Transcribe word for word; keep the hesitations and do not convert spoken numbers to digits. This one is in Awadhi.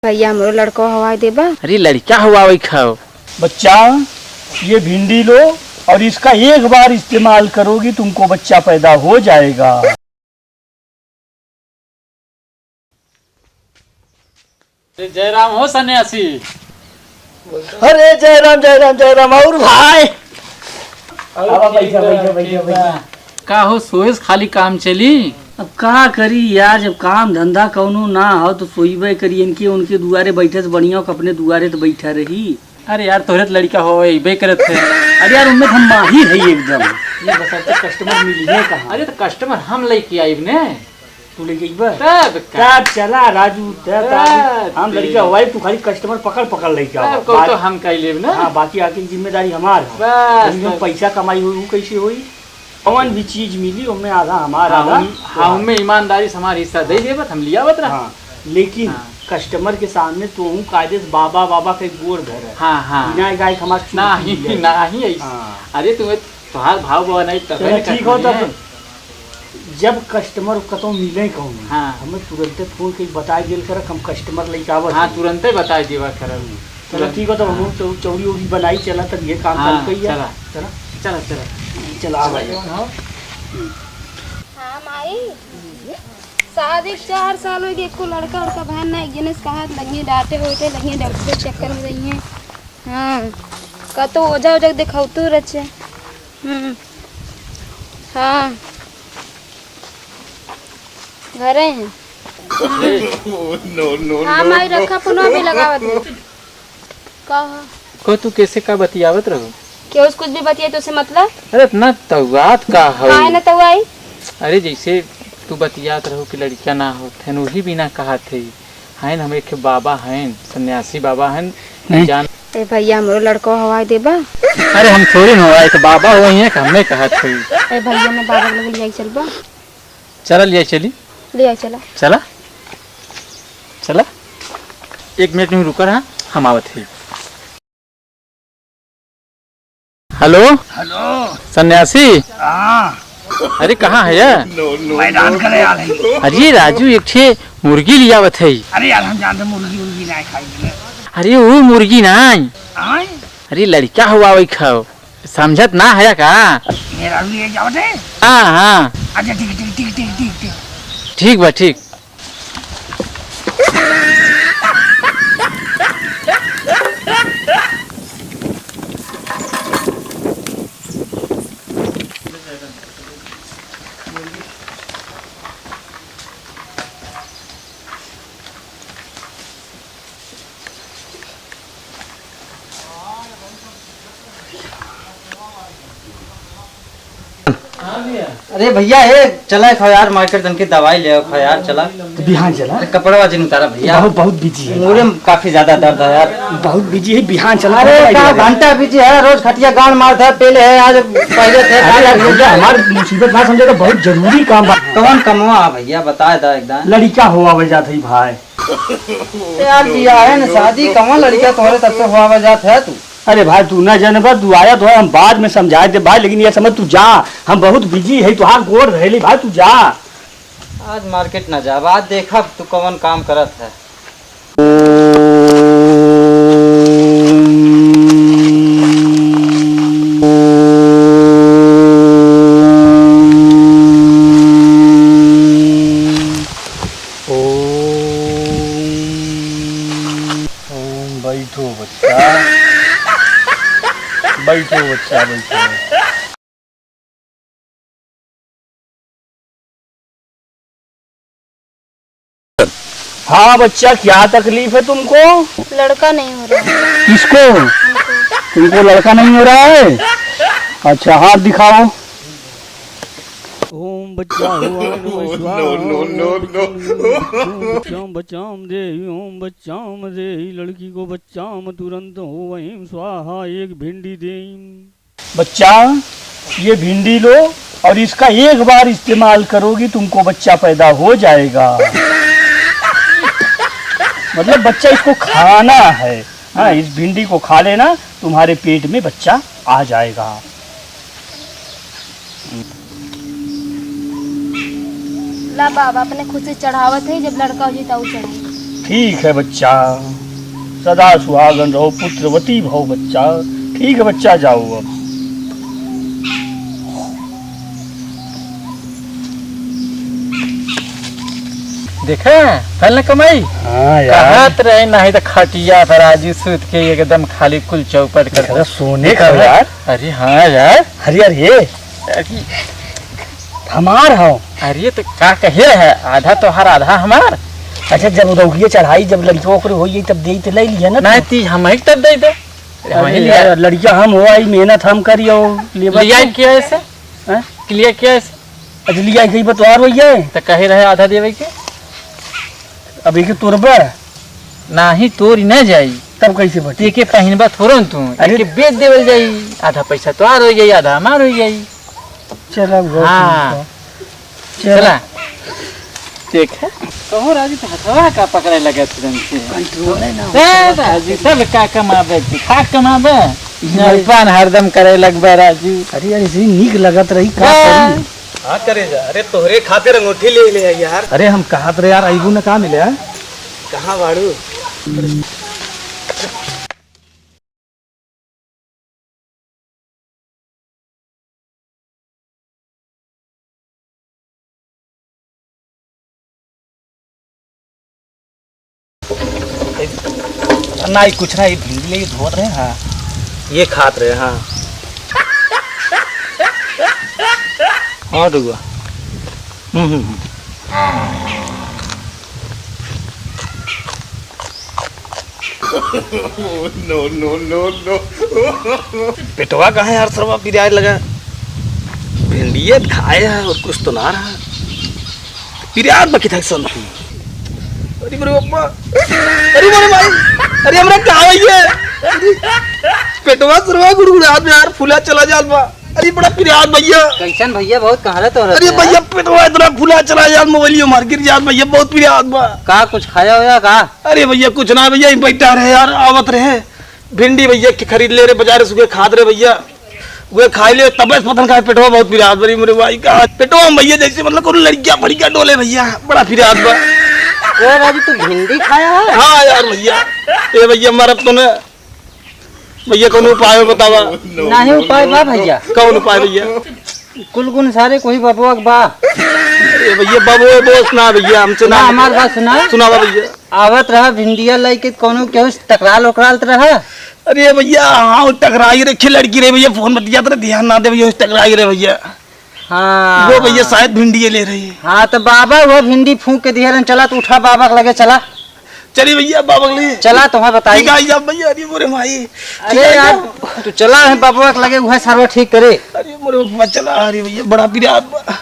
भैया, हमरो लड़का हवाई देबा? अरे, लड़का हवावे खाओ। बच्चा, ये भिंडी लो और इसका एक बार इस्तेमाल करोगी, तुमको बच्चा पैदा हो जाएगा। जय राम हो सन्यासी। अरे जय राम, जय राम, जय राम। और भाई? आवा, बैठा, बैठा, बैठा, बैठा। का हो, सोएस खाली काम चली? अब का करी यार, जब काम धंधा कौनो ना हो तो सोइबे करी। इनके उनके दुआरे बैठे से बढ़िया अपने दुआरे तो बैठा रही। अरे यार, तोहरे त लड़िका हो, अइबे करत है। अरे यार, उनमें हम माहिर है एकदम। ये बशर्ते कस्टमर मिली है कहाँ? अरे, तो कस्टमर हम लेके आइब ने। तू लेके आइबा? तब का? तब चला राजू, तब तब हम लड़िका ठीक। हवाई, तू खाली कस्टमर पकड़, पकड़ लेके आवा। तब को तो बाकी हम कह लेब ना। हाँ, बाकी आके जिम्मेदारी हमार है। बस, लेकिन बस। पैसा कमाई होई, वो कैसे होई? कौन भी चीज मिली, ओमे आधा हमार, हाँ, आधा हम, हाँ, तोहार। ओमे ईमानदारी से हमार हिस्सा दे देबत, हम लियावत रहा। हाँ, लेकिन हाँ। कस्टमर के सामने तोहू कायदे से बाबा, बाबा के गोड़ धरे। हाँ, हाँ। बिना गाय के हमार चूल नहीं, पी जाए। नहीं ऐसे। हाँ। अरे, तुम्हें, तोहार भाव बाबा नहीं, तबे चलो, न ठीक हो, कस्टमर तब है। जब कस्टमर कतौ मिले कहूँ, हाँ। हमें तुरंते फोन के बताई देल करक, हम कस्टमर लेके आवत हाँ, हई। तुरंते बताई देवा करक। चलो, तुरंत। ठीक हो, तब हम हाँ। चौ-, चौड़ी उड़ी बनाई, चला, तब ये काम हाँ, चालू करिए। चला। चला। चला, चला। चला, आ भाई। हाँ, माई, शादी के चार साल हो गए, एको लड़का उड़का बहन ना, एक जने से कहा लगिए, डांटे होते लगिए, डॉक्टर के चक्कर में रहिए। हाँ, का तो ओझा ओझा के देखावतू रचे। हम्म, हाँ, घरे हैं। नो, नो, हाँ, नो, माई, नो। रखा, पुनवा भी लगावत है। का हो? को तू कैसे का बतियावत रहो? केहू से कुछ भी बतियाई तो से मतलब? अरे इतना तौआत का हो? काहे ना तौआई? अरे जैसे तू बतियात रहो कि लड़कियां ना होत हैं, वही बिना कहत है। हैं हम एक बाबा हैं, सन्यासी बाबा हैं, नहीं। जान। ए भैया, हमरो लड़को हवाई देबा? अरे हम थोड़ी न हवाई, तो बाबा हो हैं कि हमें कहत है। ए भैया, मैं बाबा के लगे ले आई चलबा? चला ले आई चली। ले आई चला। चला। चला। एक मिनट में रुका रहा, हम आवत है। हेलो। हेलो। सन्यासी। हाँ। अरे कहाँ है यार? मैदान करे आल है। अरे राजू एक ठे मुर्गी लियावत है। अरे यार हम जानते मुर्गी उर्गी ना खाई। अरे वो मुर्गी ना। आय? अरे लड़का हुआ वही खाओ। समझत ना है का? मेरा भी ये जावत है? हाँ, हाँ। अच्छा ठीक, ठीक, ठीक, ठीक, ठीक, ठीक। ठीक बा, ठीक। अरे भैया, ए, चला खो यार, मार्केट तनकी दवाई ले आओ खो यार, चला। तो बिहान चला। अरे कपड़वा जिन उतारा भैया। बहुत, बहुत बिजी है। मुड़े में काफी ज्यादा दर्द है यार। बहुत बिजी है, बिहान चला, अरे बहुत का बिजी है। घंटा बिजी है, रोज खटिया गांड मारत है, पहले है, आज पहले थे, अरे यार भैया, हमार मुसीबत ना समझे तो बहुत जरूरी काम बा। कौन कमवा है भैया, बताए दा एकदम। लड़िका होवा जात है भाई। तो यार बियाहे न शादी कौन लड़िका तोहरे तब से हुआ जात है तू? अरे भाई, तू ना जानबा, तू आया तो है, हम बाद में समझाए दे भाई, लेकिन ये समझ तू जा, हम बहुत बिजी है, तोहार गोड़ धइली भाई, तू जा। आज मार्केट ना जाब, आज देखब तू कौन काम करत है। ओम, ओम, बैठो बच्चा, बैठो बच्चा, बैठो। हाँ बच्चा, क्या तकलीफ है तुमको? लड़का नहीं हो रहा है। किसको? हमको। तुमको लड़का नहीं हो रहा है? अच्छा, हाथ दिखाओ। ओम बच्चा हो नमः शिवाय। No, no, no, no। ओम बच्चाम बच्चाम देही, ओम बच्चाम देही, लड़की को बच्चाम तुरंत हो वहीं स्वाहा, एक भिंडी देही। बच्चा, ये भिंडी लो और इसका एक बार इस्तेमाल करोगी, तुमको बच्चा पैदा हो जाएगा। मतलब बच्चा इसको खाना है। हाँ, इस भिंडी को खा लेना, तुम्हारे पेट में बच्चा आ जाएगा। ला बाबा, अपने खुशी चढ़ावत है, जब लड़का हो जाई तब चढ़ाई। ठीक है बच्चा, सदा सुहागन रहो, पुत्रवती भव बच्चा। ठीक है बच्चा, जाओ अब। देखे, फैल न कमाई। हाँ यार। कहत रहे, नहीं तो खटिया पर राजू सूत के एकदम खाली कुल चौपट कर देख, सोने का यार। अरे हाँ यार। अरे यार, ये अरे। हमार हो। अरे तो का कहे है, आधा तोहार आधा हमार। अच्छा, जब उदौकिया चढ़ाई, जब लड़िका ओकरे होई तब देई तो ले लिया ना नहीं तू। ती हम ही तब दे दे। हम ही अरे लिया। यार, लड़िका हम हो आई, मेहनत हम करी और लेबर लिया तू। क्या ऐसे? हैं? लिया क्या ऐसे? अच्छा, लिया कहीं बतवार भैया। तो कहे रहे आधा देवे के। अब एक तोरबा। नाही तोरी न जाई। तब कैसे बची? ते के पहिनबा थोरन तू, अरे। एके बेच देवल जाई, आधा पैसा तोहार हो जाई, आधा हमार हो जाई। चला, बहुत हाँ। ठीक बा। चला। चला। देख। कहो राजू, तो हथवा का पकड़े लगे तुरंत से? कंट्रोल है ना। ए, राजू, तब का कमाबे तू? का कमाबे? जलपान हरदम करे लगबे राजू। अरे यार, इसी नीक लगत रही, का हाँ। करी? हाँ करे जा, अरे तोहरे खातिर अंगूठी ले ले आई यार। अरे हम कहत रहे यार, अइबू न का मिले, हाँ? कहाँ बाड़ू? ना, ये कुछ ना, ये भिंडी ले धोत रहे, हाँ। ये खात रहे, हाँ। हाँ, डुआ। हम्म, हम्म, हम्म। No, no, no, no। पेटवा कहाँ है यार, सरवा पिराए लगा। भिंडिये खाए है और कुछ तो ना रहा। पिरात बा किथा सन। अरे मेरे बापा। अरे मेरे भाई। अरे हमरा का भैया। पेटवा सरवा गुड़गुड़ात बा यार, फूला चला जात बा। अरे बड़ा पिरात भैया। कैसन भैया, बहुत कहाँ रहते हो? अरे भैया, पेटवा इतना फूला चला जात, मोबाइलियो मार गिर जात भैया, बहुत पिरात बा। का कुछ खाया होया का? अरे भैया, कुछ ना भैया, ये बैठा रहे यार, आवत रहे। भिंडी भैया के खरीद ले रहे बाजार से, उहे खात रहे भैया। उहे खाई ले, तबे से पता न काहे पेटवा बहुत पिरात बा रे मोरे भाई का। पेटवा में भैया जैसे मतलब कोनो लड़किया फड़किया डोले भैया, बड़ा पिरात बा। ए राजू, तू भिंडी खाया है? हाँ यार भैया। ए भैया, मरब तो न। भैया, कौनो उपाय हो बतावा। नाही उपाय बा भैया। कौन उपाय भैया? कुल गुण सारे कोई बबुआ के बा। अरे भैया, बबुआ बोस ना भैया, हमसे ना ना। हमार बात सुना। सुनावा भैया। आवत रहा भिंडिया लइके, कौनो केहू से टकराल ओकराल त रहा? अरे भैया, हाँ, टकराई रखे लड़की रे भैया, फोन बतियात रहे, ध्यान ना दे भैया, टकराई रहे भैया। हाँ। वो भैया शायद भिंडिये ले रही। हाँ, तो बाबा वो भिंडी फूंक के दिहे रहन, चला तू उठा बाबा के लगे चला। चली भैया, बाबा के लगे। चला, तुम्हें बताई। ठीक है, जा भैया, अरे मोरे माई। अरे ठीक है, यार, जा। तू चला है बाबा के लगे, वह सरवा ठीक करे। अरे मोरे बाबा, चला, अरे भैया, बड़ा पिरात बा।